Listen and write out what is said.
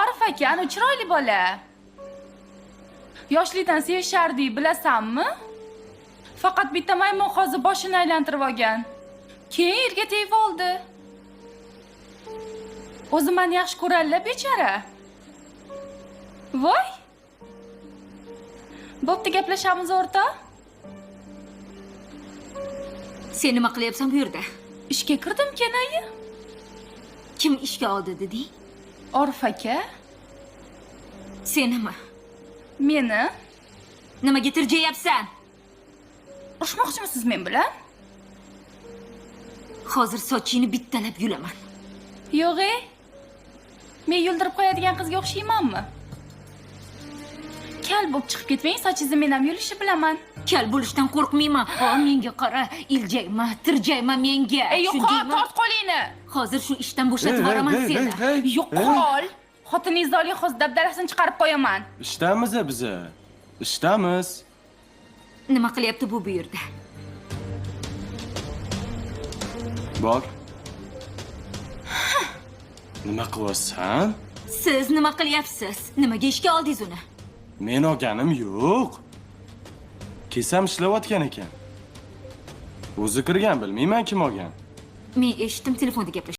Orif aka, anu chiroyli bola. Yoshlikdan sevishardik, bilasanmi? Faqat bitta maymun hozir boshini aylantirib olgan. Keyin erga tegib oldi. O'zi meni yaxshi ko'radilar bechora. Voy! Bo'pti, gaplashamiz o'rtoq. Sen nima qilyapsan bu yerda? Ishga kirdim kenayi. Kim ishga oldi deding? Orif aka, Senimi? meni Nimaga tirjayapsan? urushmoqchimisiz men bilan? Hozir sochingni bittalab yulaman. Yo'q e. Men yuldirib qo'yadigan qizga o'xshaymanmi? Kal bo'lib chiqib ketmang, sochingizni men ham yulishni bilaman. Kal bo'lishdan qo'rqmayman. O, menga qara, iljayma, tirjayma menga. Ey, yo'qol, Tushundingmi? tort qo'lingni. Hozir shu ishdan bo'shatib yuboraman seni. Yo'qol. Xotiningizni oling, hozir dabdalasini chiqarib qo'yaman. Ishdamiz biza. Ishdamiz. Nima qilyapti bu yerda? Bor. Nima qilyapsan? Siz nima qilyapsiz? Nimaga ishga oldingiz uni? Men olganim yo'q. Kelsam ishlayotgan ekan. O'zi kirgan, bilmayman kim olgan. Men eshitdim, telefonda gaplashib.